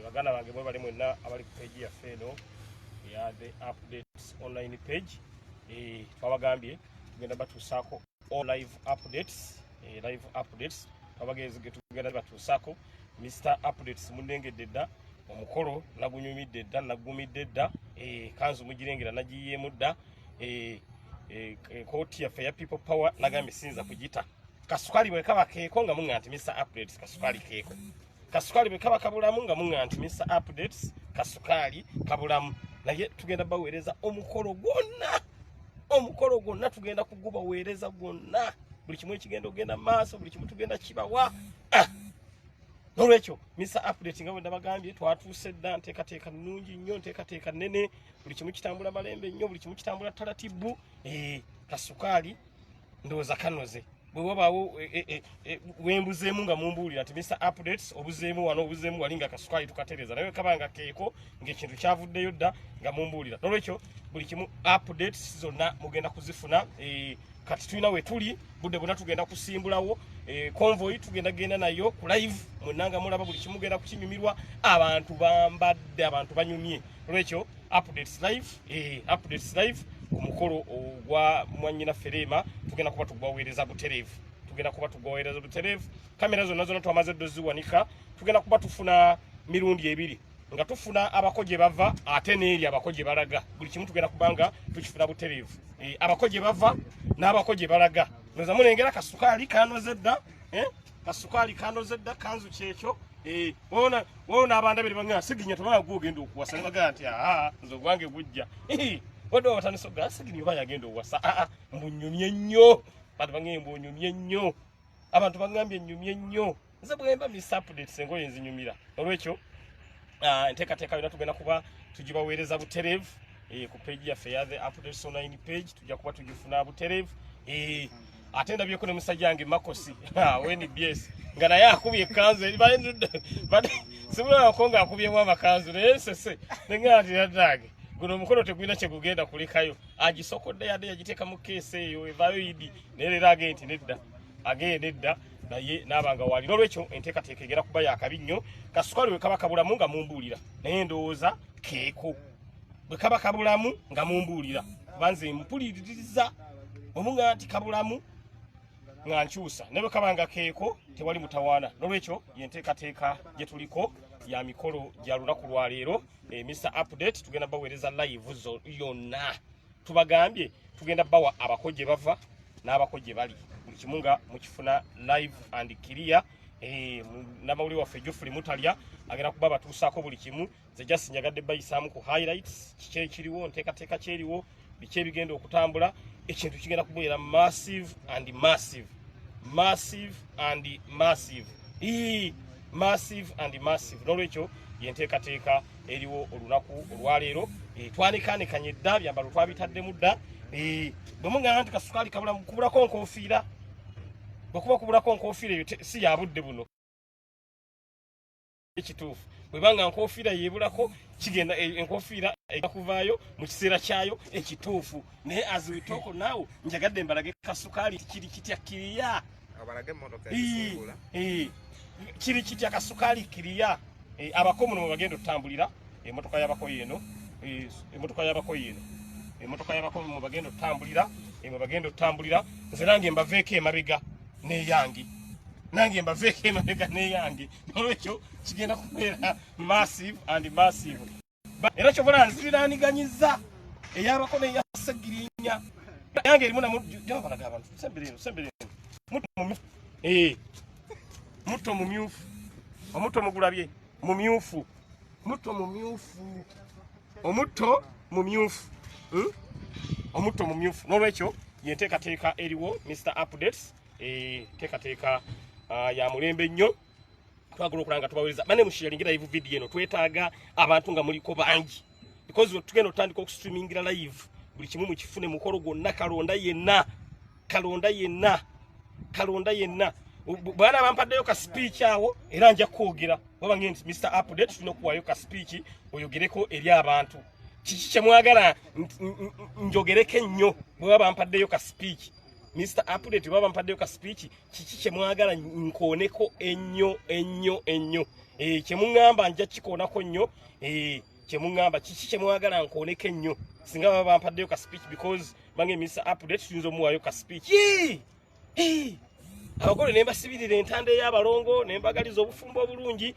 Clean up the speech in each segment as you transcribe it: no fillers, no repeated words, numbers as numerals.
Baganda bange, mwebale mwenna abali ku page yaffe eno eya The Updates Online page. Twabagambye tugenda batuusaako all live updates, live updates twabagezi tugenda batuusaako. Mr Updates, munengedde dda omukolo, nagunyumidde dda, nagumidde dda. Kanzu mugirengera, nagiyeemu dda. Kooti yaffe ya People Power nagambye siyinza kugita. Kasukali bwe kaba keeko nga muŋŋa nti Mr Updates kasukali keeko. Kasukali bwe kaba kabulamu nga muŋŋa nti Mr Updates kasukaali kabulamu. Naye tugenda baweereza omukolo gwonna, omukolo gwonna tugenda kugubaweereza gwonna, buli kimu ekigenda ogenda maaso, buli kimu tugenda kibawa. Ah! Nolwekyo Mr Update, nga bwe nabagambye, twatuuse dda. Nteekateeka nnungi nnyo, nteekateeka nnene, buli kimu kitambula malembe nnyo, buli kimu kitambula talatibu. Kasukaali ndowooza kanoze. Bwe wabaawo wembuzeemu nga mumbuulira nti Mr Updates obuzeemu wano, obuzeemu wali, nga kasukaali tukatereeza. Naye kaba nga keeko, ng'ekintu kyavuddeyo dda, nga mumbuulira. Nolwekyo buli kimu, updates zonna mugenda kuzifuna. Kati tulina we tuli, budde bwonna tugenda kusimbulawo. Convoy tugenda genda nayo ku live, mwenna nga mulaba buli kimu, genda kukinyumirwa. Abantu bambadde, abantu banyumye. Olwekyo updates live, updates live ku mukolo ogwa mwanyina Ferema tugenda kuba tubaweereza butereevu, tugenda kuba tubaweereza butereevu. Kamera zonna zonna twamaze ddo ziwanika. Tugenda kuba tufuna mirundi ebiri, nga tufuna abako gye bava ate n'eri abako gye balaga. Buli kimu tugenda kuba nga tukifuna butereevu. Abako gye bava n'abako gye balaga. Noza mulengera kasukaali kanoze dda, eh? Kasukaali kanoze dda, kanzu kyekyo. Wona wona abandabire banga Siginya tobanga gwogenda okuwasa, ne bagamba nti aa, nze ogwange gujja. Wadde wabatandise okugaa Siginya oba yagenda owasa, aa, mbunyumye nnyo. Bantu bangambye mbunyumye nnyo, abantu bagambye nnyumye nnyo. Nze bwemba Miss Updates, engoye nzinyumira. Olwekyo enteekateeka yonna tugenda kuba tugibaweereza butereevu ku page yaffe ya The Updates Online page, tujja kuba tugifuna butereevu. Ate ndabyeko ne musajja wange Makosi WNBS nga naye akubye ekkanzu eri simulabako ng'akubyemu amakanzu, naye nsese nenga nti yaddange guno omukolo tegulina kyegugenda kulekayo. Agisokodde yadde yagiteeka mu keesi eyo evaayo idi, naye leero agee nti nedda, agee nedda, naye naaba nga wali. Nolwekyo enteekateeka egenda kuba yakabi nnyo. Kasukaali bwe kaba kabulamu nga mumbuulira, naye ndowooza keeko. Bwe kaba kabulamu nga mumbuulira, kuba nze mpuliririza. Bwe nti kabulamu nga nkyusa, naye bwe kaba nga keeko tewali mutawaana. Nolwekyo yenteekateeka gye tuliko ya mikolo gya lunaku lwaleero. Mr Update tugenda baweereza live zo yonna. Tubagambye tugenda bawa abako gye bava n'abako gye bali, buli kimu nga mukifuna live and clear. Namawuli waffe Geoffrey Mutalya agenda kuba batuusaako buli kimu. Nze just njagadde bayisaamu ku highlights, kiki ekiriwo, nteekateeka kyeriwo, biki ebigenda okutambula. Ekintu kigenda kubeera massive and massive, massive and massive. Ii, massive and massive. Nolwekyo yenteekateeka eriwo olunaku olwaleero. Twanekaanekanye dda, byambalo twabitaddemu dda. Bwe mugamba nti kasukaali kabula, kubulako nkofiira, bwe kuba kubulako nkofiira eyo si ya budde buno ekituufu. Bwebanga nkofiira yebulako, kigenda enkofiira ejja kuvaayo mu kiseera kyayo ekituufu. Naye as we talk now, njagadde mbalage kasukaali kiri kitya kiriya. Abalage emmotoka ezisiibula. Kiri kitya kasukaali kiriya. Abako muno mwe bagenda otutambulira. Emotoka y'abako yeeno, emotoka y'abako yeeno, emotoka y'abako mwe bagenda otutambulira, mwe bagenda otutambulira. Nze nange mbaveeko emabega n'eyange, nange mbaveeko emabega n'eyange. Nolwekyo kigenda kubeera massive and massive. Era kyobola nziriraaniganyiza ey'abako n'eya Segirinya, yange erimu namu gyabalaga abantu. Sembere eno, sembere eno. Mutto mumyufu. Mutto mumyufu, omutto mugulabye mumyufu, mutto mumyufu, omutto mumyufu, Omutto mumyufu. Nolwekyo yenteekateeka eriwo, Mr Updates. Teekateeka ya mulembe nnyo. Twagala okulanga tubaweereza bane musharingira live video eno. Twetaaga abantu nga muliko bangi, because tugenda otandika okustreamingira live buli kimu mukifune. Mukolo gwonna, kalonda yenna, kalonda yenna, kalonda yenna. Bwana bampaddeyo ka speech awo, era nja kwogera. Baba nti Mr Update tulina okuwayo ka speech oyogereko eri abantu. Kiki kyemwagala njogereko ennyo? Bwe baba bampaddeyo ka speech. Mr Update baba mpaddeyo ka speech, kiki kye mwagala nkooneko ennyo ennyo ennyo? Kye muŋŋamba nja kikoonako nnyo. Kye muŋŋamba, kiki kye mwagala nkooneko ennyo singa baba bampaddeyo ka speech? Because bange Mr Update tuyinza omuwaayo ka speech. Abagole ne mbasibirira entanda ey'abalongo ne mbagaliza obufumbo obulungi.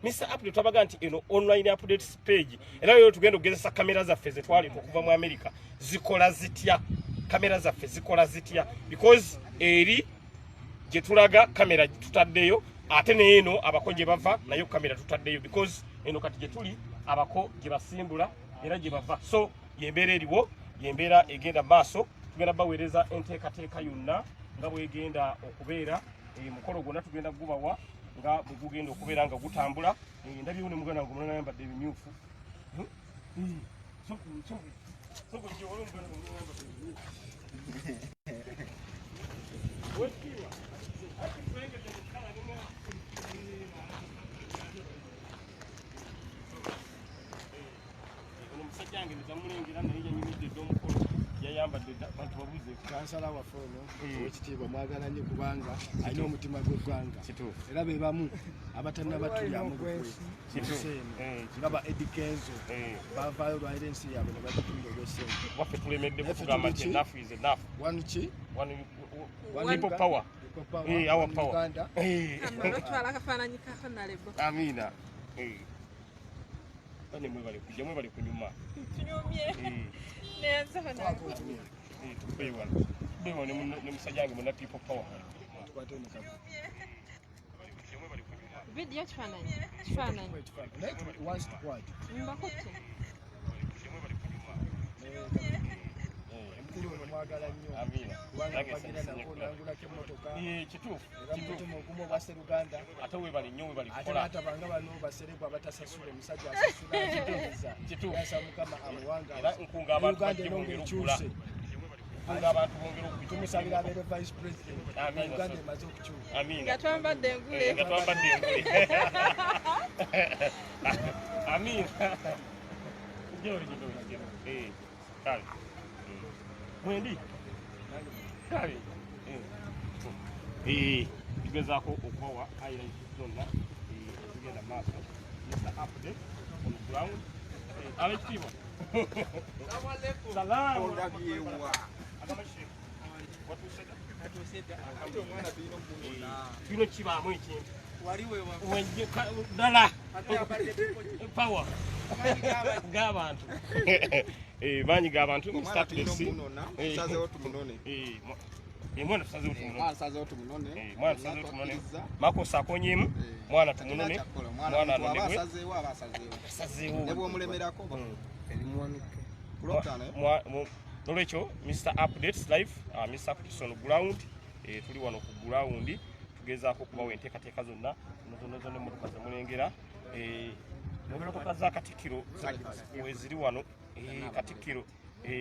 Mr Update twabaga nti eno online updates page, era leero tugenda okugezesa kamera zaffe ze twaleeta okuva mu America zikola zitya, kamera zaffe zikola zitya, because eri gye tulaga kamera tutaddeyo, ate neeno abako gye bava nayo kamera tutaddeyo, because eno kati gye tuli abako gye basimbula era gye bava. So yembeera eriwo, yembeera egenda maaso. Tugenda baweereza enteekateeka yonna nga bwegenda okubeera. Mukolo gwonna tugenda gubawa nga bwe gugenda okubeera nga gutambula. Ndabyewo ne muganda wange omulala ayambadde ebimyufu. Wekitiibwa. Ono omusajja wange nezamulengera naye yanyumidde dda omukolo, yayambadde dda bantu babuze. Kansala waffe ono owekitiibwa mwagala nnyo kubanga alina omutima gw'eggwanga, era be bamu abatannaba tulyamu lukwe munsi eno, nga ba Eddy Kenzo bavaayo lwalira ensi yaabwe ne bagitunda olw'essente. Waffe tulemeddeko. Naffe Tugamba tuli nti ki? enough is enough. One ki? One One people Uganda. power. People power, Our one power. Uganda. Batwala akafaananyi kako nalebo. Amina. Bane mwebale kujja, mwebale kunyuma. Tunyumye. Neyanze nalebo. Tubeeyo wano, tubeeyo wano ne musajja wange muna people power. Tukwate ono kati. Vidiyo, kifaananyi, kifaananyi. Naye once tukwate. Mbakutte. Omukulu ono mwagala nnyo Amina. kubanga Nange mpagira nsanyuse nako nnyo. nangulako emmotoka. Kituufu. Era Kituufu. mutima ogumu obwa sseruganda. Ate webale nnyo, webale Ate kukola. n'atabanga bano baserebwa abatasasula, omusajja asasula akitegeeza. Kituufu. Yasa Mukama amuwanga. Era nkunga abantu Uganda bajje eno bongere okugula. ng'ekyuse. Nkunga abantu bongere okugula. Tumusabira abeere vice president. Amiina, Uganda sir. emaze okukyuka. Amina. Nga twambadde engule. Nga twambadde engule. Amina. Jero, jero, jero. Kale. Mwendi kale. Tugezaako okubawa highlight zonna ezigenda maaso. Mr Update on ground. Abekitiibwa, salaamu. Olabyewa. Agamba Sheikh, watuuse dda? Ate omwana tulina okumunona. Tulina okukibaamu ekintu. Wali wewa. Wejje ddala. Ate abadde Power g'abantu. Maanyi g'abantu. Mr. Omwana tulina Updates. okumunona. Tusazeewo tumunone. Mwana tusazeewo tumunone. Mwana tusazeewo tumunone. Mwana tusazeewo tumunone. Tukkiriza. Makosa akonyemu. Mwana tumunone. Kyakola. Mwana Mwana muntu aba anonebwe. asazeewo aba asazeewo. Asazeewo. Ne bw'omulemerako ku Lwokutaano, eh? Nolwekyo Mr Updates live, Mr Updates on ground. Tuli wano ku ground tugezaako okubawa enteekateeka zonna zonna zonna zonna. Emmotoka zemulengera, emmotoka za Katikkiro weziri wano. Katikkiro,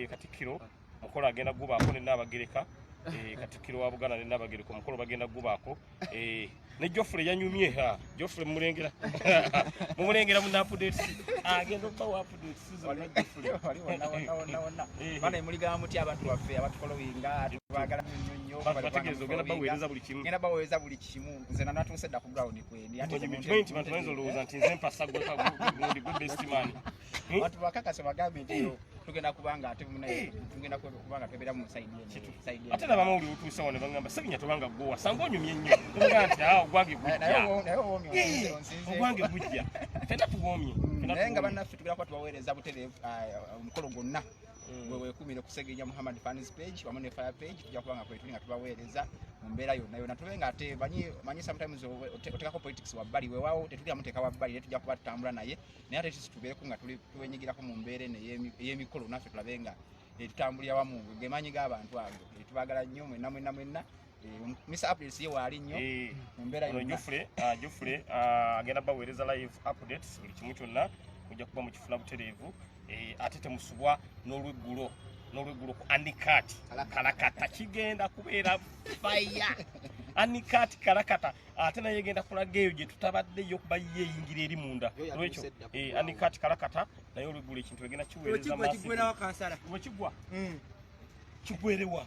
Katikkiro mukolo agenda gubaako ne Nnaabagereka. Katikkiro wa Buganda ne Nnaabagereka omukolo bagenda gubaako. Ne Joffrey yanyumye. Ha, Joffrey mumulengera, mumulengera mu updates, agenda okubawa updates zonna Joffrey. Wali wonna wonna wonna wonna. Bana muligamba mutya abantu baffe abatufollowinga? Tubagala nnyo nnyo. Bategeeza ogenda baweereza buli kimu. Ngenda baweereza buli kimu. Nze nanatuuse dda ku ground kwendi. Ate Kimanyi nti bantu bayinza olowooza nti nze mpasa gwe gundi gwe best man. Abantu bakakase bagambe nti no, tugenda kubanga ate munaye tugenda kubanga twebeera mu side eno, side eno. Ate nabamawulire otuuse wano ne bagamba Ssebinya tobanga gwowa sanga onyumye nnyo, nga nti ah, ogwange Naye gujja. Naye owomye, onsinze. Ogwange gujja, fena tuwomye. Fena Naye nga tuwomye. bannaffe tugenda kuba tubaweereza butereevu omukolo gwonna. Gwe weekumire ku Segirinya Muhammad fans page wamu ne fire page, tujja kuba nga kwetuli nga tubaweereza mu mbeera yonna yonna. Tube nga ate manyi sometimes oteekako politics wabbali, weewaawo tetulya muteeka wabbali, naye tujja kuba tutambula naye, naye ate sisi tubeereko nga twenyigirako mu mbeera eno ey'emikolo, naffe tulabe nga tutambulira wamu ge maanyi g'abantu ago. Tubaagala nnyo mwenna mwenna mwenna. Mr Updates ye waali nnyo mu mbeera Ono yonna. Joffrey, Joffrey agenda baweereza live updates buli kimu kyonna mujja kuba mukifuna butereevu. Ate temusubwa n'olweggulo, n'olweggulo ku Anikat Kalakata kigenda kubeera fire. Anikat Kalakata ate naye egenda kulaga eyo gye tutabaddeyo kuba ye eyingira eri munda. Yo Olwekyo yatuuse dda ku ground. Anikat Kalakata naye olweggulo ekintu egenda kiweereza Wekigwa massive. kigwerawo kansala. Wekigwa. Kigwerewa.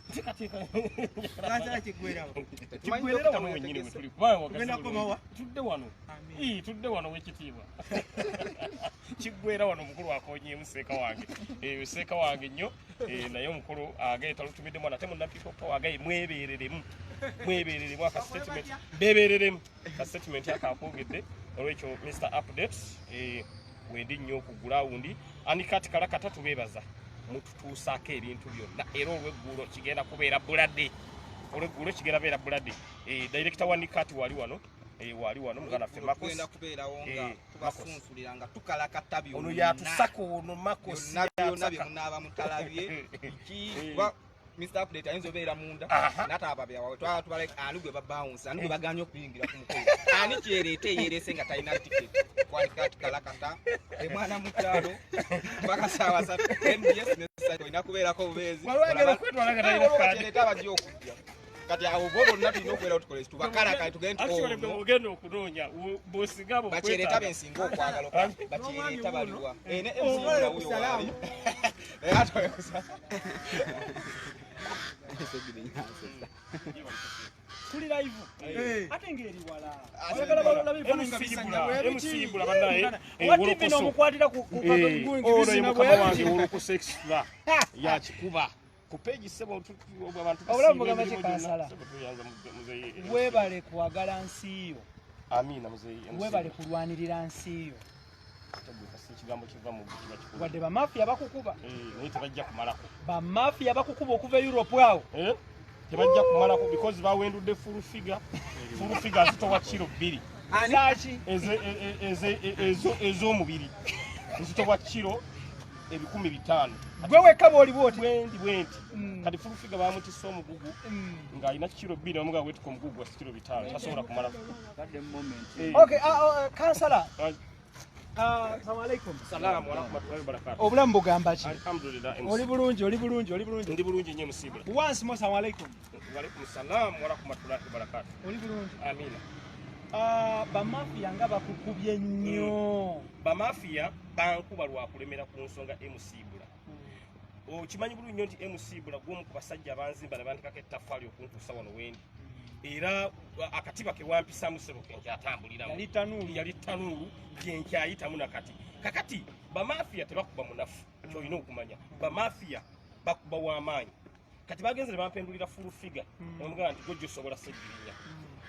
Nteekateeka. Kansala kiggwerawo. Kigwerera wano wennyini we tuli kubanga wakati Tugenda kukomawa? Tudde wano. Ii, tudde wano w'ekitiibwa. Kiggwera wano omukulu akonyeemu seeka wange. Seeka wange nnyo. Naye omukulu agaye talutumidde mwana ate munna people power agaye mwebeereremu. Mwebeereremu aka statement. Beebeereremu. Ka statement aka akoogedde. Olwekyo Mr. Update wendi nnyo ku ground. Anikati kalakata tubeebaza. Mututuusaako ebintu byonna era olw'eggulo kigenda kubeera buladde. Olw'eggulo kigenda beera buladde. Director wa Nikati wali wano. Wali wano muganda ffe Marcos. Tugenda kubeerawo nga tubasunsulira nga tukalakata byonna. Ono yatusaka ono Marcos. Byonna bye munaaba mutalabye. Ki Mr. Update ayinza obeera munda n'ataaba byawawe twala tubale ani gwe babounce ani gwe baganye okuyingira ku mukolo ani kyereete yeerese nga talina ticket kwalika tukalakata emwana mu kyalo mpaka ssaawa 3 MBS ne site olina kubeerako obubeezi kyereete abajja okujja kati awo bo bonna tulina okubeerawo tukole tubakalakale tugende ogenda okunoonya bw'osinga abo bakyereeta bensinga okwagala bakyereeta baliwa ne MC wuyo waali naye ate Tuli live. Ate ngeri wala. Oyagala balabe MC Ibula bannaye. Wa TV n'omukwatira ku ono ye mukama wange Wolokoso Extra yakikuba ku page sebo abantu obulamu bugamba ki kansala. Weebale kwagala nsi yo. Amina muzeeyi. Weebale kulwanirira nsi yo. Ekigambo kiva mu kiba kikulu. Wadde bamafiya bakukuba. Naye tebajja kumalako. Bamafiya bakukuba okuva Europe awo. Tebajja kumalako because bawendudde full figure. Full figure azitowa kiro 2. Zaaki? Ez'omubiri. Nzitowa kiro 5,000. Gwe wekka bw'oli bw'oti. Bwendi bwenti. Kati full figure bamutisse omugugu ng'alina kiro 2 bamugamba weetuka omugugu gwa kiro 5 tasobola kumalako. Okay, kansala. Assalamu alaikum. Salamu warahmatullahi wabarakatuh. Obulamu bugamba ki? Alhamdulillah. Oli bulungi, oli bulungi, oli bulungi. Ndi bulungi nnyo Musibula. Once more, assalamu alaikum. Wa alaikum salam wa rahmatullahi wa barakatuh. Oli bulungi. Amina. Bamafiya nga bakukubye nnyo. Bamafiya bankuba lwa kulemera ku nsonga MC Ibula. Okimanyi bulungi nnyo nti MC Ibula gw'omu ku basajja abanzimba ne bantekako ettaffaali okuntuusa wano wendi. Era akatiba ke wampisamu ssebo ke nkyatambuliramu. Yali tanuulu gye nkyayitamu nakati. Kakati bamafiya tebakuba munafu ky'olina okumanya. Bamafiya bakuba w'amaanyi. Kati bagenze ne bampendulira full figure. Ne bamugamba nti gwe osobola Ssegirinya.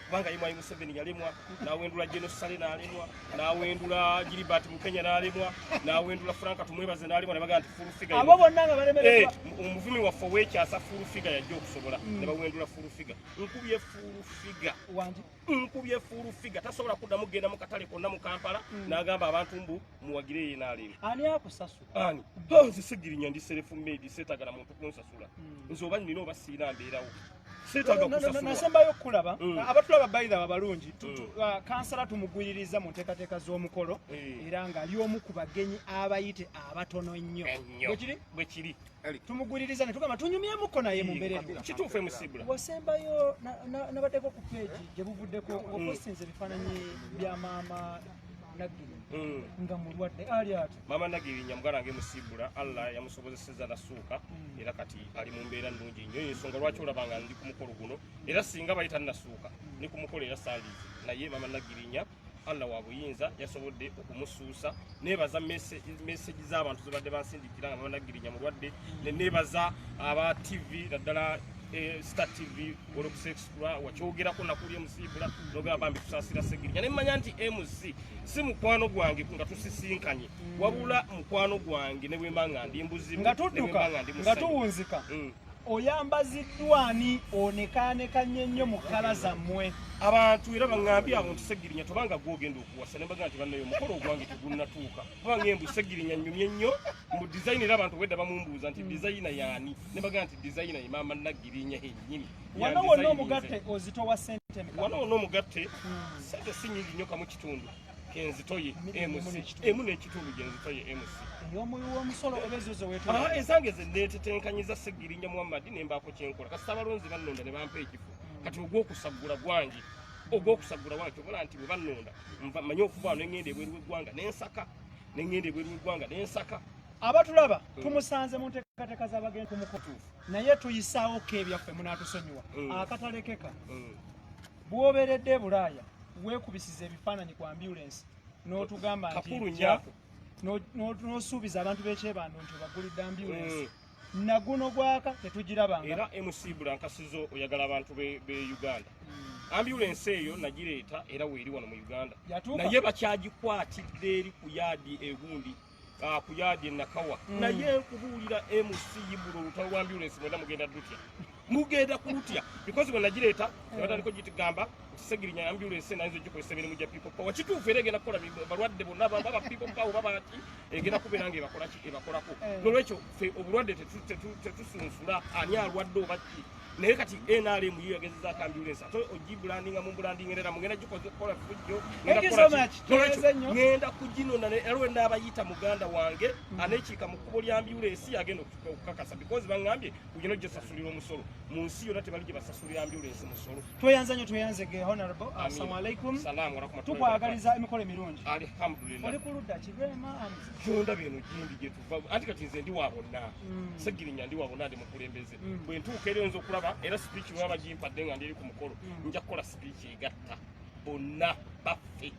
Kubanga ye Mwami Museveni yalemwa, n'awendula General Saleh n'alemwa, n'awendula Gilbert Mukenya n'alemwa, n'awendula Frank Tumwebaze n'alemwa, ne bagamba nti full figure. Abo bonna nga balemereddwa. Omuvumi waffe ow'ekyasa full figure yajja okusobola ne bawendula full figure. Nkubye full figure. Wangi. Nkubye full figure tasobola kuddamu kugenda mu katale konna mu Kampala n'agamba abantu mbu muwagire ye n'alema. Ani akusasula? Ani? Nze Ssegirinya ndi self made seetagala muntu kunsasula. Nze oba nnina oba siina mbeerawo. Nasembayo okulaba abatulaba bayitha abalungi kansala tumugwiririza mu nteekateeka z'omukolo era ng'ali omu ku bagenyi abayite abatono ennyo. Bwe kiri? Tumugwiririza ne tugamba tunyumyemuko naye mu mbeera eno. Kituufu Musibula. Wasembayo nabaddeko ku page gye buvuddeko ng'opostinze ebifaananyi bya maama Nagirinya nga mulwadde ali ati. Maama Nagirinya muganda wange Musibula Allah yamusobozesezza nasuuka era kati ali mu mbeera nnungi nnyo. Ensonga lwaki olaba nga ndi ku mukolo guno era singa bayita nasuuka ndi ku mukolo era sandize naye maama Nagirinya Allah wa buyinza yasobodde okumusuusa. Neebaza message z'abantu zebadde bansindikira nga maama Nagirinya mulwadde ne neebaza aba TV naddala Star TV Wolokoso Extra wakyogerako nakuli Musibula n'ogamba bambi tusaasira Ssegirinya ne mmanya nti MC si mukwano gwange nga tusisinkanye wabula mukwano gwange ne bwe mba nga ndi mbuzibu nga tudduka nga tuwunzika. Oyambaziddwa ani onekaanekanye nnyo mu kkala zammwe? Abantu era baŋŋambye abo nti Ssegirinya tobanga gw'ogenda okuwasa ne mbagamba nti bannaye omukolo ogwange tegunnatuuka kubanga embu Ssegirinya nnyumye nnyo mu design era abantu obwedda bamumbuuza nti designer y'ani ne mbagamba nti designer ye maama Nagirinya yennyini. Wano wonna omugatte ozitowa ssente mmeka? Wano wonna omugatte ssente si nnyingi nnyo kamu kitundu kenzitoye MC emu n'ekitundu gyenzitoye MC. Ey'omuwi w'omusolo oba ezo ze weetolera? Ezange ze neetetenkanyizza Ssegirinya Muhammad ne mbaako kye nkola. Kasita abalonzi bannonda ne bampa ekifo. Kati ogw'okusaggula gwange kyobola nti bwe bannonda mmanyi okuva wano ne ŋŋenda ebweru w'eggwanga ne nsaka ne ŋŋenda ebweru w'eggwanga ne nsaka. Abatulaba tumusanze mu nteekateeka. Enteekateeka z'abagenda ku mukolo naye tuyisaawo ko ebyaffe munatusonyiwa akatalekeka. Bw'obeeredde e Bulaaya weekubisiza ebifaananyi ku ambulensi n'otugamba nti Kakulu nnyo nja ako. N'osuubiza abantu b'ekyebando nti obagulidde ambulensi. Naguno gwaka tetugirabanga. Era MC Bulankasizo oyagala abantu be Uganda. Ambulensi eyo nagireeta era weeri wano mu Uganda. Yatuuka. Naye bakyagikwatidde eri ku yaadi egundi. Ku yaadi e Nakawa. Naye nkubuulira MC Ibula olutalo lwa ambulensi mwena mugenda lutya. Mugenda kulutya because bwe nagireeta tebatandika ogigamba nti Segirinya ambulensi nayinza ogikozesa emirimu gya People Power. Kituufu era egenda kukola balwadde bonna baba People Power baba ki egenda kubeera nga ebakola ki ebakolako. N'olwekyo ffe obulwadde tetusunsula ani alwadde oba ki. Naye kati NRM yo yagezezaako ambulensi ate ogibulandinga mu bulandinga era mugenda gikola fujjo. Thank you so much. Twebaze nnyo. Ngenda kuginona era lwe ndaabayita muganda wange aneekiika mu kkubo lya ambulensi agenda okukakasa because baŋŋambye ugenda ogisasulira omusolo. Mu nsi yonna tebali gye basasulira ambulensi musolo. Tweyanza nnyo, tweyanze ge honorable. Amina. Assalamu alaikum. Salaamu wa rahmatullahi Tukwagaliza emikolo emirungi. Alhamdulillah. Oli ku ludda ki Rema Hamza? Kyonda bino gindi gye tuva anti kati nze ndi wa bonna. Segirinya ndi wa bonna, ndi mukulembeze. Bwe ntuuka eri oyinza okulaba era speech bwe baba gimpadde nga ndi eri ku mukolo nja kukola speech egatta bonna baffe.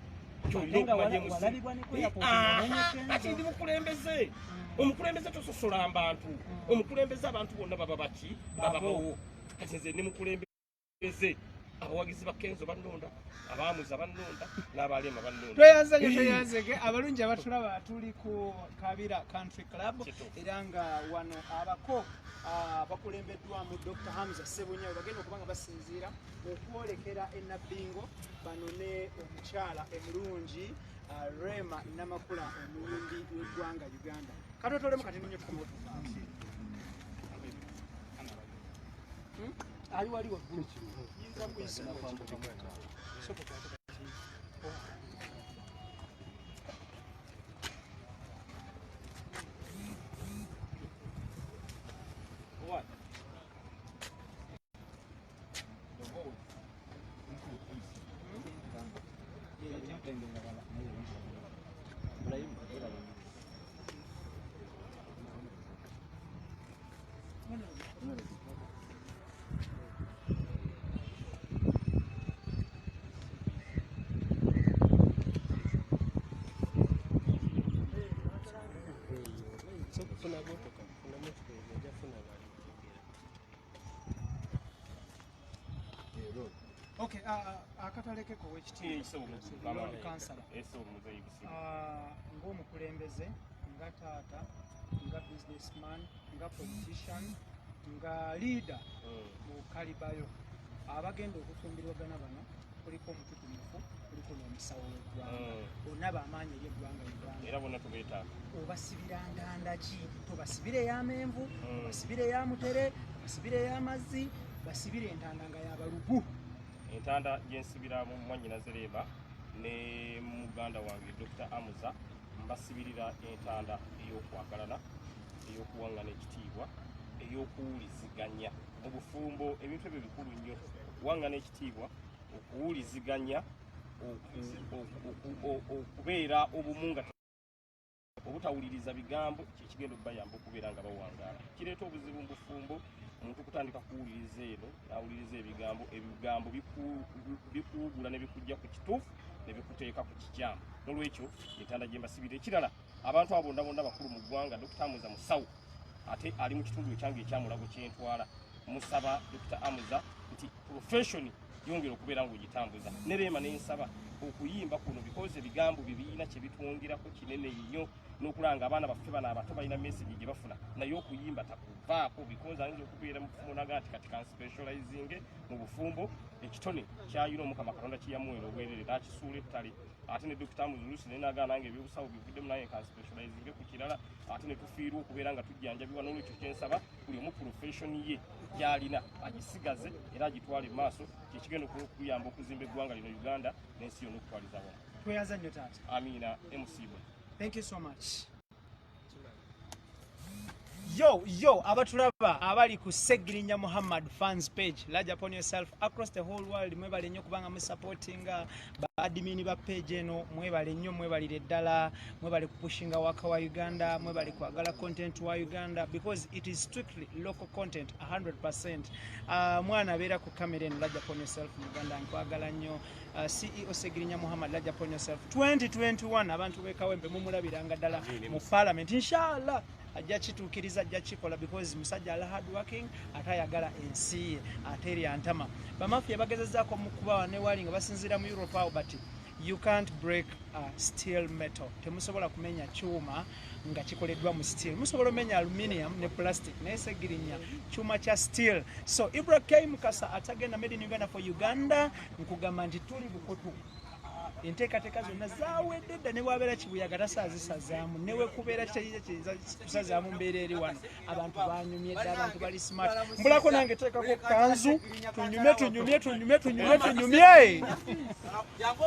Kyolina Ate nga okumanya MC. walabibwa ne ku airport nga nenye Ati ndi mukulembeze. Omukulembeze tososola abantu. Omukulembeze abantu bonna baba baki? Baba bawo. Kati nze ndi mukulembeze. Abawagizi ba Kenzo bannonda, abaamuza bannonda, n'abalema bannonda. Tweyanze nnyo, tweyanzege abalungi abatulaba. Tuli ku Kabira Country Club era nga wano abako bakulembeddwamu Dr. Hamza Ssebunya we bagenda okuba nga basinziira okwolekera e Nabbingo banone omukyala omulungi Rema Namakula omuyimbi w'eggwanga Uganda. Katwetolemu kati nnyo tukomewo tuvaamu. Ali wali waggulu. Yinza kuyisa. Soko kwate kati. What? Funa motoka, funa motoka ojja funa bali. Okay, akatalekeko ow'ekitiibwa Lord Chancellor. Ng'omukulembeze, nga taata, nga businessman, nga politician, nga leader mu kalibayo abagenda okufumbirwagana bano kuliko omututumufu, kuliko n'omusawo w'eggwanga, bonna bamaanyi eri eggwanga Uganda. Era bonna tubeetaaga. Obasibira ntanda ki? Tobasibira ey'amenvu, obasibira ey'amutere, obasibira ey'amazzi, basibira entanda nga yabalugu. Entanda gyensibira mu mwannyinaze Rema ne muganda wange Dr. Amuza, mbasibirira entanda ey'okwagalana, ey'okuwaŋŋana ekitiibwa, ey'okuwuliziganya mu bufumbo. Ebintu ebyo bikulu nnyo: okuwaŋŋana ekitiibwa, okuwuliziganya, okubeera obumu nga obutawuliriza bigambo kyekigenda okubayamba okubeera nga bawangaala. Kireeta obuzibu mu bufumbo omuntu kutandika kuwuliriza eno n'awuliriza ebigambo. Ebigambo bikuwugula ne bikujja ku kituufu ne bikuteeka ku kikyamu. N'olwekyo entanda gye mbasibira. Ekirala, abantu abo bonna bonna bakulu mu ggwanga. Dr. Amuza musawo ate ali mu kitundu ekyange ekyamulago kyentwala. Musaba Dr. Amuza nti profession yongera okubeera ng'ogitambuza, ne Rema nensaba okuyimba kuno because ebigambo bye birina kye bitwongerako kinene nnyo n'okulanga abaana baffe bano abato balina message gye bafuna. Naye okuyimba takuvaako because ayinza okubeera mu bufumbo naga nti kati kanspecializinge mu bufumbo, ekitone kyayina Omukama Katonda kiyamuwera obwerere n'akisuula ettale. Ate ne Dr. Muzulusi naye nagaa nange ebyobusawo bivuddemu, naye kanspecializinge ku kirala, ate ne tufiirwa okubeera nga tujjanjabibwa. N'olwekyo kyensaba buli omu profession ye gy'alina agisigaze era agitwale mu maaso, kyekigenda okuyamba okuzimba eggwanga lino Uganda n'ensi yonna okutwaliza wamu. Tweyanza nnyo taata. Amiina, MC bwe. Thank you so much. Yo yo abatulaba abali ku Segirinya Muhammad fans page, large upon yourself across the whole world, mwebale nnyo kubanga musupportinga. Admin ba page eno mwebale nnyo, mwebalire ddala, mwebale kupushinga waka wa Uganda, mwebale kwagala content wa Uganda because it is strictly local content 100%. Mwana abeera ku kamera eno, Lajja Upon Yourself Muganda, nkwagala nnyo. CEO Segirinya Muhammad, Lajja Upon Yourself 2021 abantu b'e Kawempe mumulabiranga ddala mu parliament, inshallah ajja kituukiriza, ajja kikola because musajja ala hard working, ate ayagala ensi ye, ate erya ntama. Bamafia bagezezaako mukuba ne wali nga basinziira mu Europe awo, but you can't break a steel metal. Temusobola kumenya kyuma nga kikoleddwa mu steel. Musobola omenya aluminium ne plastic, naye Segirinya kyuma kya steel. So Ibra K Mukasa atagenda made in Uganda for Uganda, nkugamba nti tuli bukutu. Enteekateeka zonna zawedde dda, ne bwabeera kibuyaga tasaazisazaamu, ne wekubeera kiyinza kusazaamu mbeera eri wano. Abantu banyumye dda, abantu bali smart. Mbulako nange teekako kanzu, tunyumye tunyumye tunyumye tunyumye tunyumye.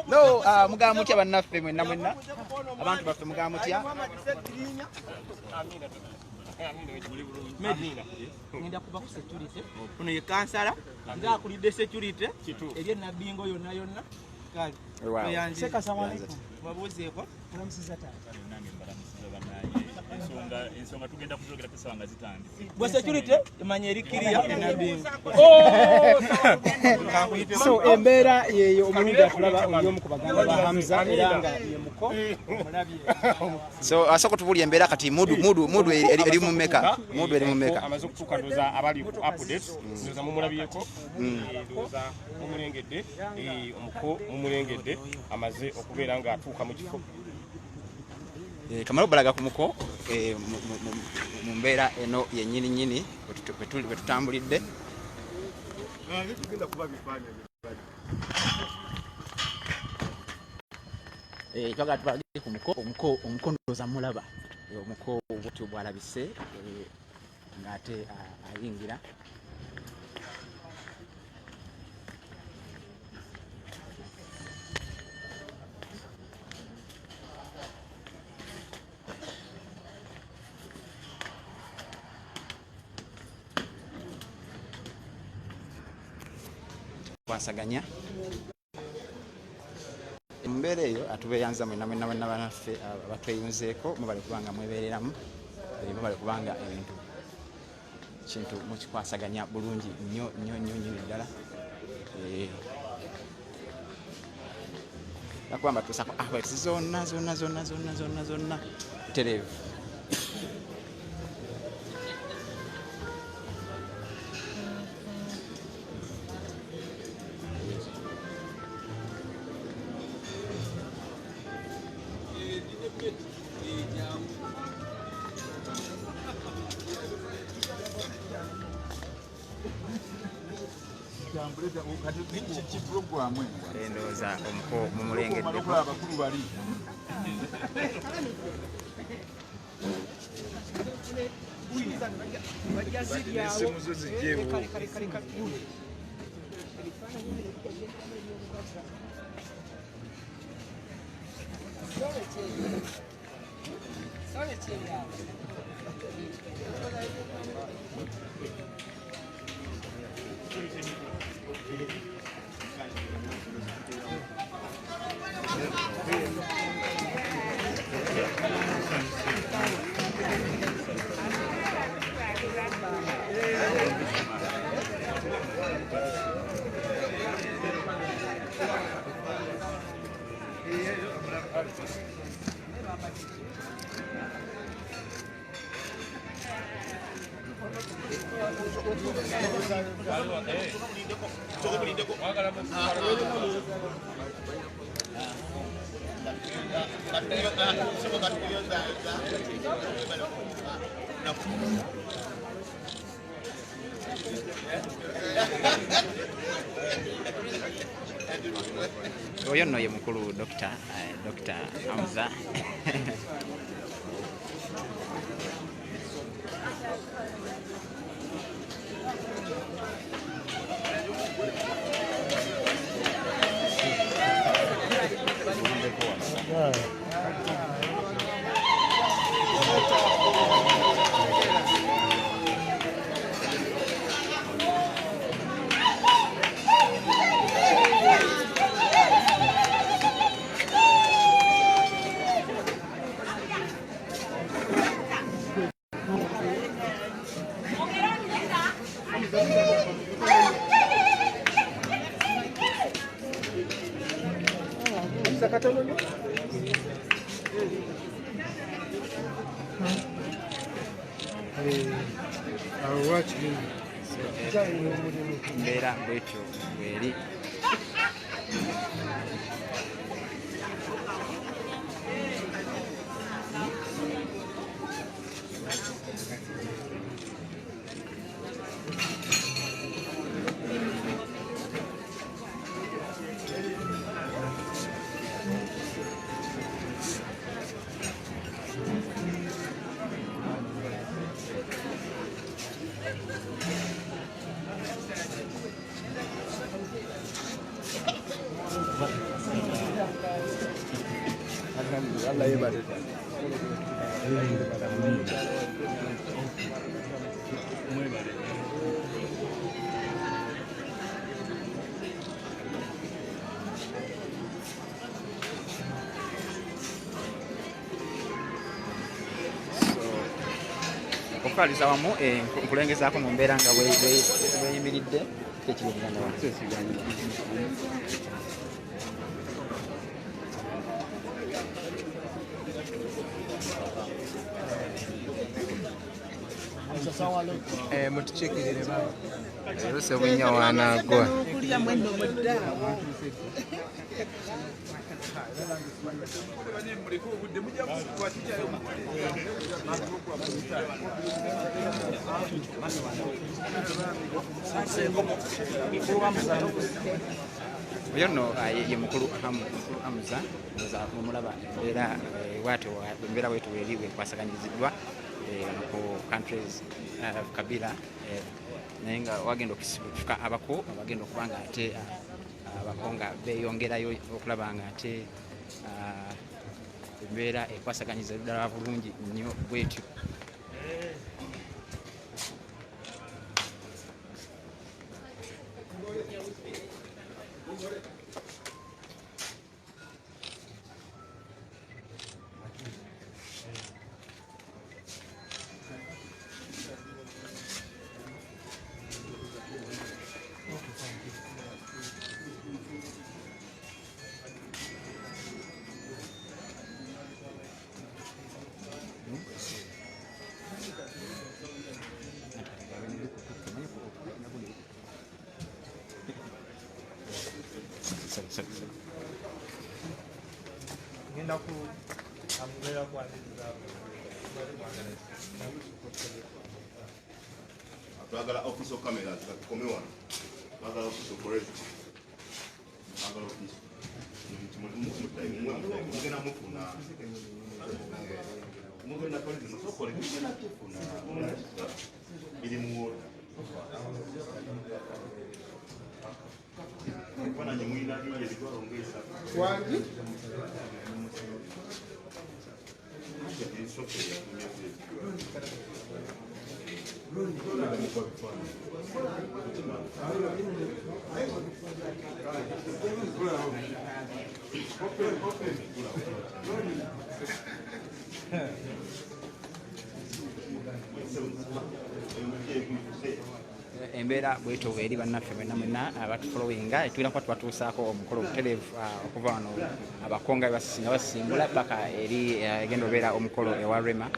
No, mugamba mutya bannaffe mwenna mwenna, abantu baffe mugamba mutya? Ngenda kuba ku security. Ono ye kansala ng'akulidde security eri Nabbingo yonna yonna. Kale babuuzeeko. Ensonga tugenda kuzogera kusaba nga zitandise. Bwe security emanya eri kiriya e Nabbingo. So embeera yeeyo, omulungi atulaba oli omu ku baganda ba Hamza era nga ye muko omulabye. So asooka tubuulire embeera kati, mood eri mu mmeka? Mood eri mu mmeka? Amaze okutuuka, ndowooza abali ku updates ndowooza mumulabyeko, ndowooza mumulengedde, omuko mumulengedde, amaze okubeera ng'atuuka mu kifo. Kamala obalaga ku muko mu mbeera eno yennyini nnyini bwe tutambulidde. Tugenda kuba bifaananyi. Twagala tubalage ku muko, omuko ndowooza mulaba. Omuko bwatyo bwalabise ng'ate ayingira. Kwasaganya mu mbeera eyo, atubeeyanza mwenna mwenna mwenna banaffe abatweyunzeeko, mubale kubanga mwebeereramu, mubale kubanga ebintu kintu mukikwasaganya bulungi nnyo nnyo nnyo nnyo ddala. Bakuba mbatuusako updates zonna zonna zonna zonna zonna zonna tereevu. Ndowooza omuko mumulengeddeko. Abakulu bali. Bajja ziryawo. N'essimu zo zijjeewo. Kale, kale, kale, kale. Oyo nno ye mukulu Dr. Hamza. Katono nnyo. Awo wakiri Nkyalina omulimu. Mbeera bwetyo bweri. Allah yebale. Okutwaliza wamu nkulengezaako mu mbeera nga bweyimiridde tekiri muganda wange. Mutukiikirire baba. Leero Ssebunya wanaagwa. Okulya mwenno muddaawo. Oyo nno ye mukulu Hamza, mumulaba embeera bwatyo, embeera bwetyo bweri bwekwasaganyiziddwa wano ku countries Kabila, naye nga wagenda okufuka abako abagenda okuba nga ate abako nga beeyongerayo okulaba nga ate embeera ekwasaganyiza ddala bulungi nnyo bwetyo. Ngenda ku ambeera kwaniriza. Twagala official cameras katukome wano. Twagala official correct. Twagala official. Mugenda mufuna. Mugenda polisi musokole mugenda tufuna. Biri mu order. Ebifaananyi mulina bingi ebitwalo ng'esatu. Wangi? Embeera bwetyo bweri bannaffe mwenna mwenna abatufollowinga, tulina kuba tubatuusaako omukolo obutereevu okuva wano abakonga nga basimbula paka eri egenda obeera omukolo ewa Rema,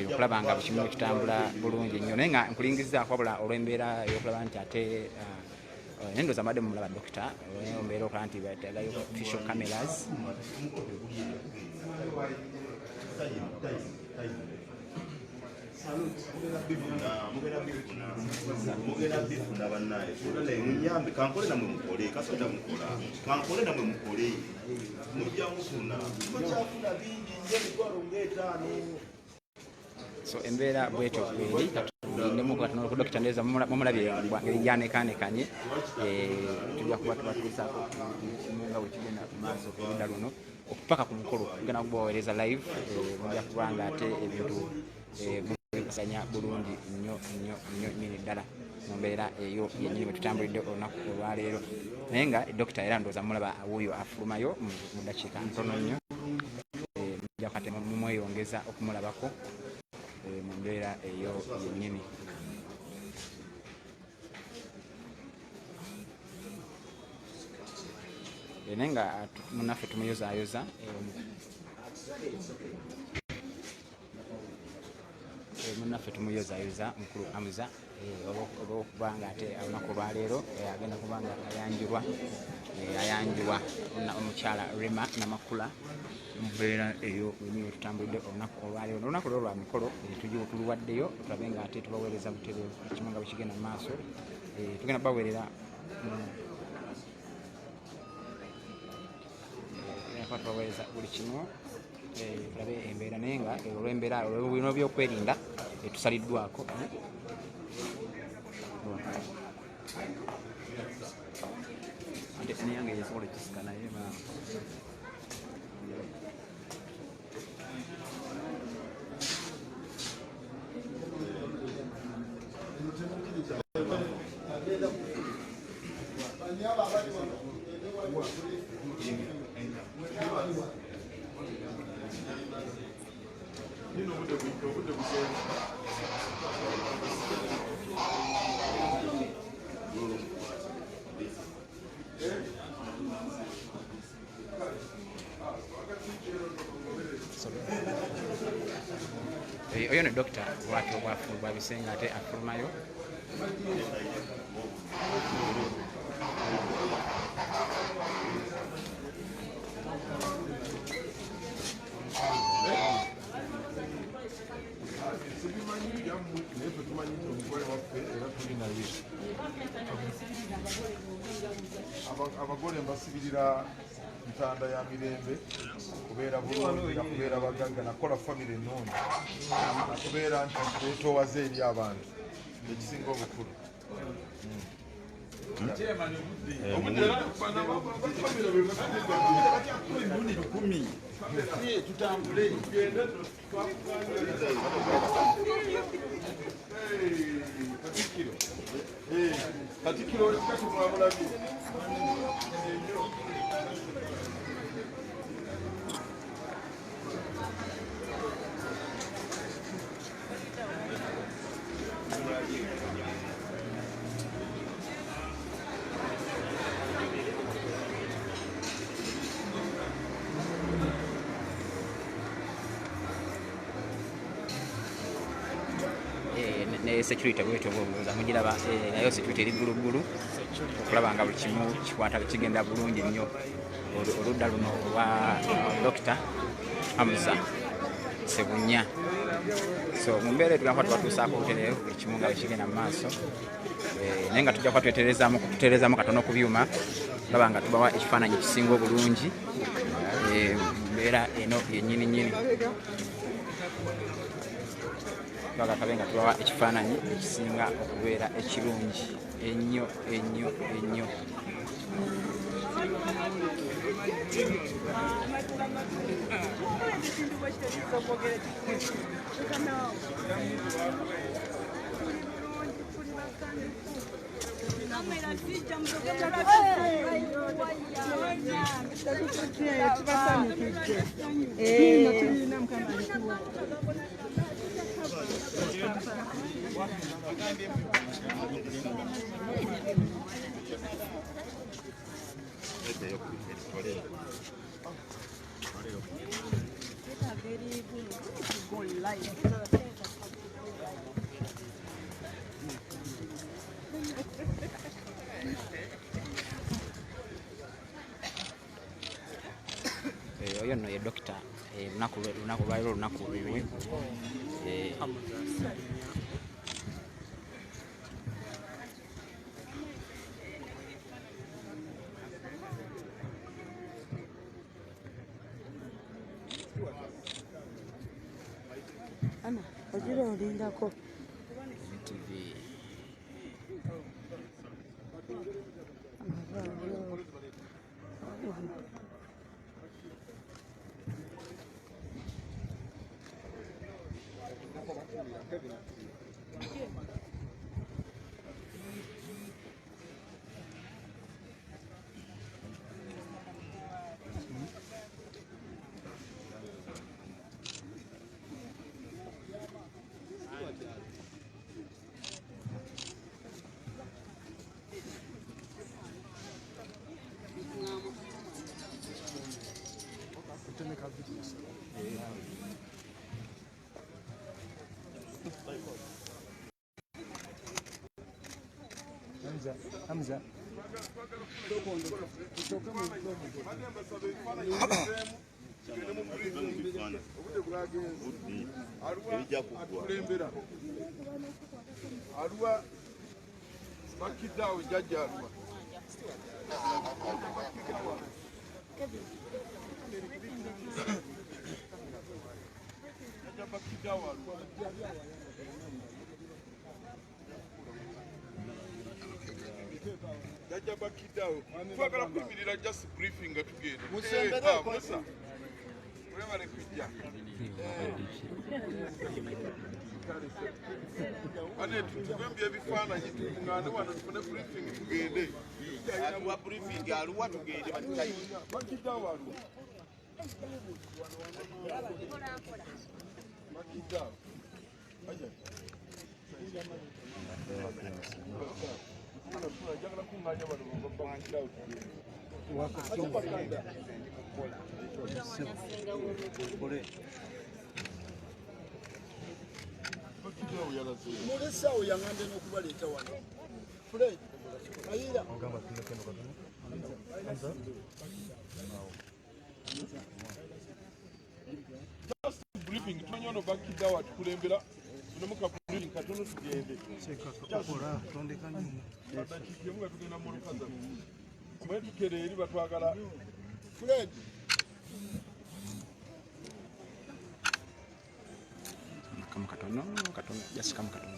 okulaba nga buli kimu kitambula bulungi nnyo. Naye nga nkulingizaako wabula olw'embeera ey'okulaba nti ate naye ndowooza mbadde mumulaba dokita embeera okulaba nti bateekayo official cameras. Mugenda bifuna bannaye. Munyambe kankole namwe mukole, kasota mukola. Kankole namwe mukole. Mujja mufuna. Mukyafuna bingi nnyo emitwalo ng'etaano. So embeera bwetyo bweri katulindemu katono ku dokita ndowooza mumulabye ngeri gyanekaanekanye, tujja kuba tubatuusaako kimu nga bwe kigenda mu maaso oludda luno okupaka ku mukolo tugenda kubaweereza live, mujja kuba nga ate ebintu mubisanya bulungi nnyo nnyo nnyo nnyini ddala mu mbeera eyo yennyini bwe tutambulidde olunaku olwaleero. Naye nga dokita era ndowooza mulaba wuuyo afulumayo mu ddakiika ntono nnyo, mujja kate mumweyongeza okumulabako mu mbeera eyo yennyini. Naye nga munnaffe tumuyozaayoza munnaffe tumuyozaayoza mukulu Hamza olw'okuba nga ate olunaku olwaleero agenda kuba nga ayanjulwa omukyala Rema Namakula mu mbeera eyo wenyini wetutambulidde olunaku olwaleero. Olunaku lwo lwa mikolo tuluwaddeyo tulabe nga ate tubaweereza butereevu kimu nga bwe kigenda mu maaso. Tugenda baweerera tubaweereza buli kimu tulabe embeera naye nga olw'embeera olw'ebyokwerinda tusaliddwako. Ate neyange yesobola ekisika naye oyo ne doctor bwatyo bwabisenga ate afulumayo. Abagole mbasibirira ntanda ya mirembe kubeera bulungi nakubeera bagagga nakola famire ennungi nakubeera nti beetoowaze eri abantu ekisinga obukulu. Katikkiro kati mwamulabye. Ne security bwetyo bw'obuuza mugiraba nayo security eri gguluggulu okulaba nga buli kimu kikwata kigenda bulungi nnyo. Oludda luno olwa Dr. Hamza Ssebunya. So mu mbeera tugenda kuba tubatuusaako butereevu buli kimu nga bwe kigenda mu maaso, naye nga tujja kuba tutereezaamu katono ku byuma olaba nga tubawa ekifaananyi ekisinga obulungi mu mbeera eno yennyini nnyini. Twagala nga tubawa ekifaananyi ekisinga okubeera ekirungi ennyo ennyo ennyo. Oyo nno ye dokita lunaku lwaliro olunaku lulwe. Ana, ogira olindako. TV. Okutemeka video. Hamza, Hamza. Aluwa bakidaawo jjajja aluwa jjajja bakidaawo aluwa jjajja bakidaawo twagala kuyimirira just briefing nga tugenda. Musa webale kujja. Ane tugembye ebifaananyi tukuŋŋaane wano tufune briefing tugende. Atuwa briefing aluwa tugende batutayi. Bakidaawo aluwa. Bakidaawo. Aja. Njagala kuŋŋaanya bano bakidaawo tugende. Mulesaawo yaŋŋambye n'okubaleeta wano. Fred, Ayira. Just briefing, tumanyi ono bakidaawo atukulembera tunemuka briefing katono tugende. Dakiika emu nga tugenda mu mmotoka zaffe. Omanyi tukere eri batwagala. Fred. Kamu katono, katono, just kamu katono.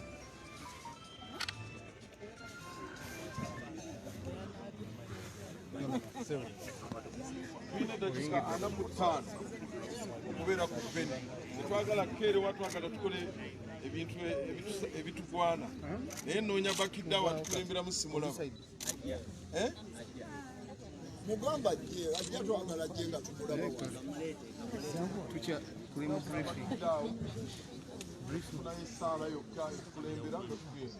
Tulina eddakiika 45 okubeera ku venue. Tetwagala kukeerewa, twagala tukole ebintu ebitugwana. Naye nnoonya bakidaawo atukulemberamu simulaba. Mugamba ajje, ajja twagala ajje nga tumulaba wano. Tuli mu briefing. Tufunayo essaala yokka etukulembera nga tugenda.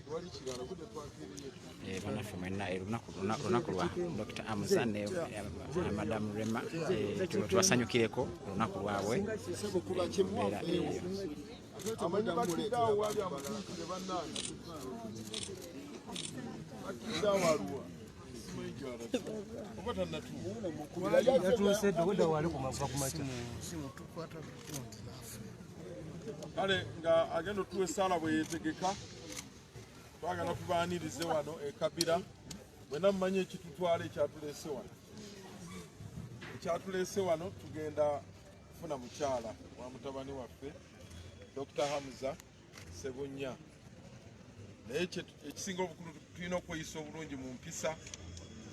Tewali kirala budde twakeereye. Bannaffe mwenna olunaku lwa Dr. Hamza ne Madam Rema tubasanyukireko olunaku lwabwe. Amanyi bakidaawo wali amutuukire bannange. Bakidaawo aluwa. Simanyi gy'alaze. Oba tannatuuka. Yatuuse dda obwedda wali ku makya. Kale nga agenda otuwa essaala bwe yeetegeka, twagala tubaanirize wano e Kabira. Mwenna mumanyi ekitutwala ekyatuleese wano. Ekyatuleese wano tugenda kufuna mukyala wa mutabani waffe Dr. Hamza Ssebunya. Naye ekisinga obukulu tulina okweyisa obulungi mu mpisa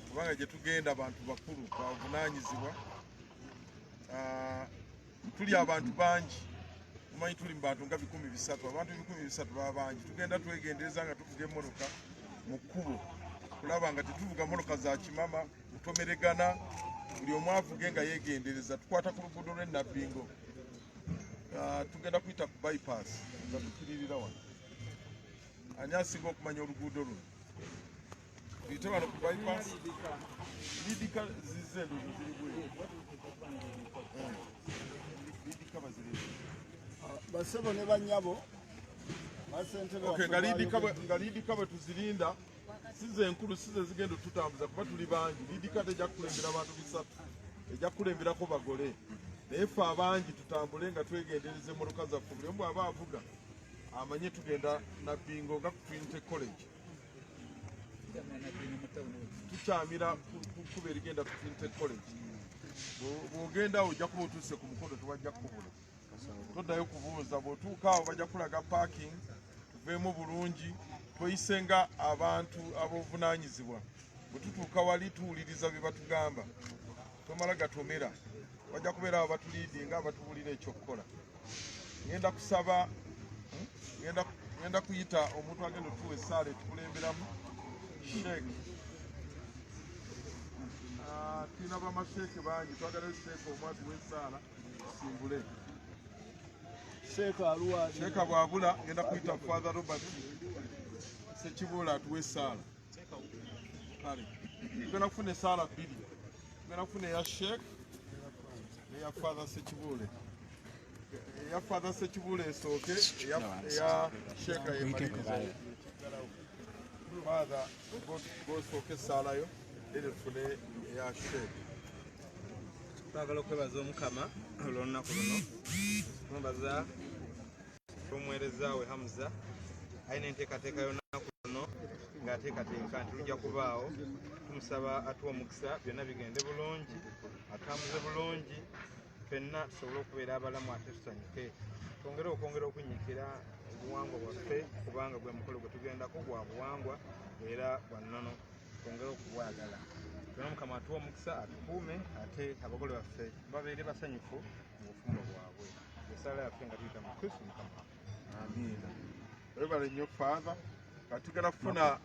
kubanga gye tugenda bantu bakulu bavunaanyizibwa. Tuli abantu bangi, mumanyi tuli mu bantu nga 300, abantu 300 baba bangi. Tugenda twegendereza nga tuvuga emmotoka mu kkubo kulaba nga tetuvuga mmotoka za kimama kutomeregana, buli omu avuge nga yeegendereza. Tukwata ku luguudo lw'e Nabbingo, tugenda kuyita ku bypass nga tukiririra wano. Ani asinga okumanya oluguudo luno? Tuyite wano ku bypass. Liidika zizze endowooza ziri bweru. Liidika bazireete. Basebo ne bannyabo, basentebe Okay, nga liidika bwe tuzirinda, si ze enkulu, si ze zigenda otutambuza kuba tuli bangi. Liidika tejja kukulembera bantu 300, ejja kukulemberako bagole. Naye ffe abangi tutambule nga twegendereza emmotoka zaffe. Buli omu bw'aba avuga amanye tugenda Nabbingo nga ku Trinity College. Tukyamira ku kkubo erigenda ku Trinity College. Bw'ogenda awo ojja kuba otuuse ku mukono, tewajja kukubula. Toddayo kubuuza, bw'otuuka awo bajja kulaga parking, tuveemu bulungi, tweyise nga abantu ab'obuvunaanyizibwa. Bwe tutuuka wali tuwuliriza bye batugamba, tomala gatomera. Bajja kubeera awo batuliidinga abatubuulira ekyokukola. Ngenda kusaba, ngenda kuyita omuntu agenda otuwa essaala etukulemberamu, Sheikh. Tulina bamasheeke bangi, twagalayo sheikh omu atuwe essaala tusimbule. Sheikh aluwa. Sheikh bw'abula ngenda kuyita Father Robert Ssekibuule atuwe essaala. Kale tugenda kufuna essaala 2, tugenda kufuna eya Sheikh n'eya Eya Father Ssekibuule. Eya Father Ssekibuule esooke, eya Sheeka yemaliriza. Father, gosooke essaalayo, era tufune eya Sheeka. Twagala okwebaza Omukama olw'olunaku luno. Tumwebaza omuweereza we Hamza alina enteekateeka y'olunaku luno ng'ateekateeka nti lujja kubaawo. Tumusaba atuwe omukisa byonna bigende bulungi, atambuze bulungi, ffenna tusobole okubeera abalamu ate tusanyuke. Twongere okwongera okunyiikira obuwangwa bwaffe kubanga gwe mukolo gwe tugendako gwa buwangwa era gwa nnono, twongere okubwagala. Byonna Omukama atuwe omukisa atukuume ate abagole baffe babeere basanyufu mu bufumbo bwabwe. Essaala yaffe nga tuyita mu Kristo Mukama. Amiina. Webale nnyo Father. Kati tugenda kufuna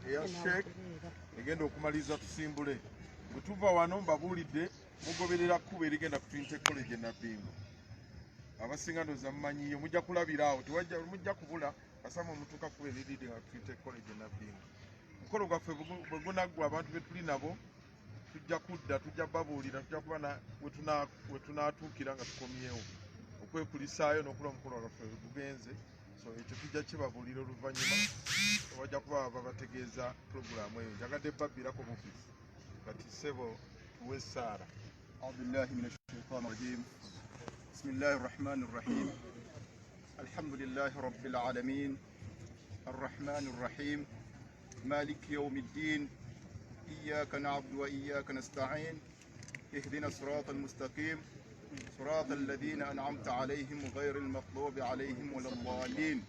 eya Sheikh egenda okumaliriza tusimbule. Bwe tuva wano mbabuulidde mugoberera kkubo erigenda ku Trinity College e Nabbingo. Abasinga ndowooza mumanyiyo, mujja kulabira awo, mujja kubula kasama omutuuka kkubo eriridde nga Trinity College e Nabbingo. Omukolo gwaffe bwe gunaggwa abantu be tuli nabo tujja kudda, tujja babuulira, tujja kuba we tunaatuukira nga tukomyewo okwekulisaayo n'okulaba omukolo gwaffe bwe gugenze. So ekyo tujja kibabuulira oluvannyuma, bajja kuba babategeeza pulogulaamu eyo. Njagadde babbirako bubbi. Kati ssebo tuwe essaala. أعوذ بالله من الشيطان الرجيم. بسم الله الرحمن الرحيم. الحمد لله رب العالمين الرحمن الرحيم مالك يوم الدين إياك نعبد وإياك نستعين اهدنا الصراط المستقيم صراط الذين أنعمت عليهم غير المغضوب عليهم ولا الضالين.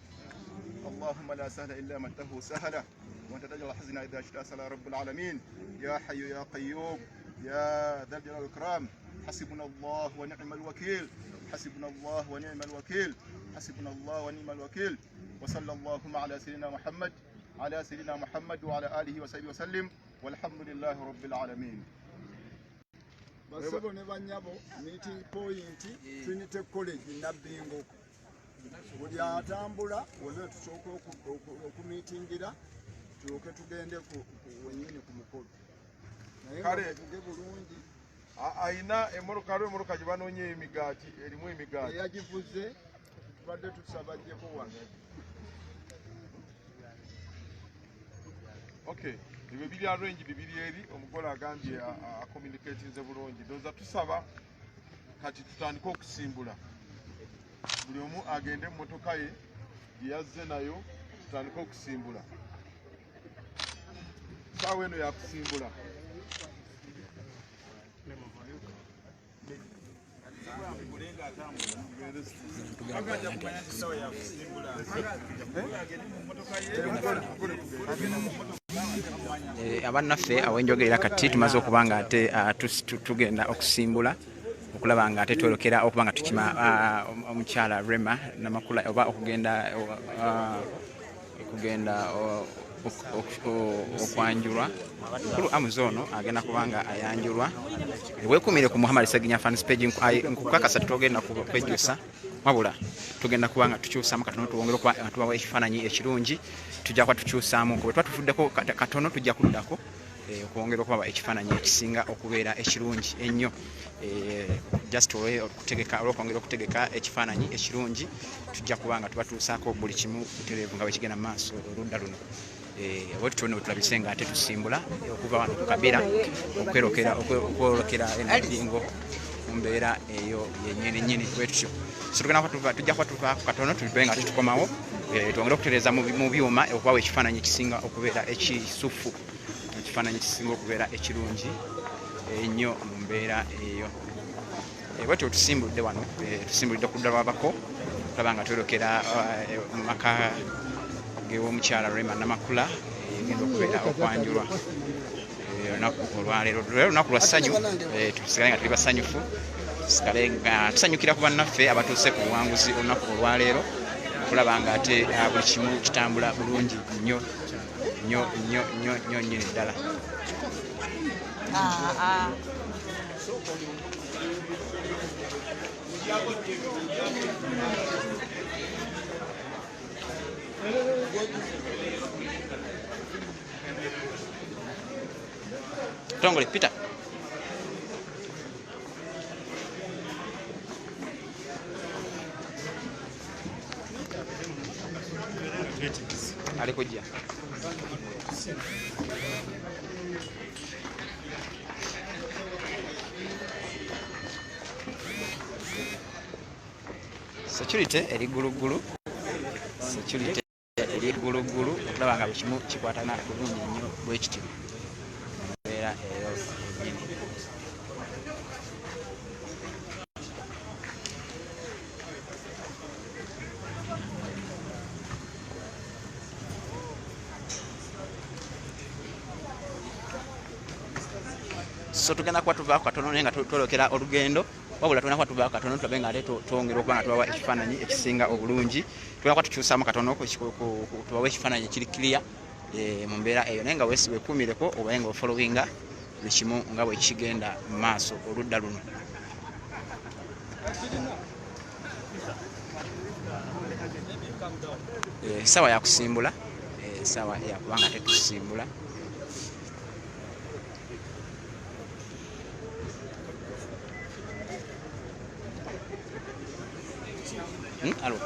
اللهم لا سهل إلا ما جعلته سهلا وأنت تجعل الحزن إذا شئت سهلا رب العالمين. يا حي يا قيوم يا ذا الجلال والإكرام. حسبنا الله ونعم الوكيل، حسبنا الله ونعم الوكيل، حسبنا الله ونعم الوكيل. وصلى اللهم على سيدنا محمد، على سيدنا محمد وعلى آله وصحبه وسلم، والحمد لله رب العالمين. Basebo ne bannyabo, meeting point Trinity College Nabbingo. Buli atambula wonna tusooka okumiitingira tulyoke tugende wennyini ku mukolo. Naye Kale. tuvuge bulungi. Ayina emmotoka, aliwo emmotoka gye banoonya emigaati, erimu emigaati. Eyagivuze tubadde tusaba aggyeko wano. Okay, ebyo biri arranged, biri eri, omugole agambye acommunicatinze bulungi. Ndowooza tusaba kati tutandike okusimbula. Buli omu agende mu mmotoka ye gye yazze nayo, tutandike okusimbula. Ssaawa eno yakusimbula. Abannaffe awenjogerera kati tumaze okuba nga ate tugenda okusimbula okulaba nga ate twolekera okuba nga tukima omukyala Rema Namakula oba okugenda okwanjulwa. Mukulu Amuzo ono agenda kuba nga ayanjulwa. Weekuumire ku Muhammad Sseginya fans page, nkukakasa tetugenda kwejjusa, wabula tugenda kuba nga tukyusaamu katono twongere okuba nga tubawa ekifaananyi ekirungi. Tujja kuba tukyusaamu bwe tuba tuvuddeko katono, tujja kuddako okwongera okubawa ekifaananyi ekisinga okubeera ekirungi ennyo. Just olw'okwongera okutegeka ekifaananyi ekirungi, tujja kuba nga tubatuusaako buli kimu butereevu nga bwe kigenda mu maaso oludda luno. Bwe tutyo nno bwe tulabise nga ate tusimbula okuva wano ku Kabira okwolekera Nabbingo mu mbeera eyo yennyini nnyini bwe tutyo. So tujja kuba tuvaako katono tube nga tetukomawo, twongere okutereeza mu byuma okubawa ekifaananyi ekisinga okubeera ekisufu, ekifaananyi ekisinga okubeera ekirungi ennyo mu mbeera eyo. Bwe tutyo tusimbudde wano, tusimbulidde ku ludda lw'abako, tulaba nga twolekera mu maka g'omukyala Rema Namakula, egenda okubeera okwanjulwa olunaku olwaleero. Leero lunaku lwa ssanyu, tusigale nga tuli basanyufu, tusigale nga tusanyukira ku bannaffe abatuuse ku buwanguzi olunaku olwaleero, okulaba nga ate buli kimu kitambula bulungi nnyo nnyo nnyo nnyo nnyo nnyini ddala. Tongole Peter. Ali kujja. Security eri gguluggulu, security eri gguluggulu okulaba nga buli kimu kikwatana bulungi nnyo bwe kityo mbeera eyo yennyini. So tugenda kuba tuvaako katono naye nga twolekera olugendo, wabula tugenda kuba tuvaako katono tulabe nga ate twongera okuba nga tubawa ekifaananyi ekisinga obulungi. Tugenda kuba tukyusaamu katono tubawe ekifaananyi ekiri clear mu mbeera eyo, naye nga weekuumireko obaye nga ofollowinga buli kimu nga bwe kigenda mu maaso oludda luno. Essaawa ya kusimbula, essaawa ya kuba nga tetusimbula. Alo.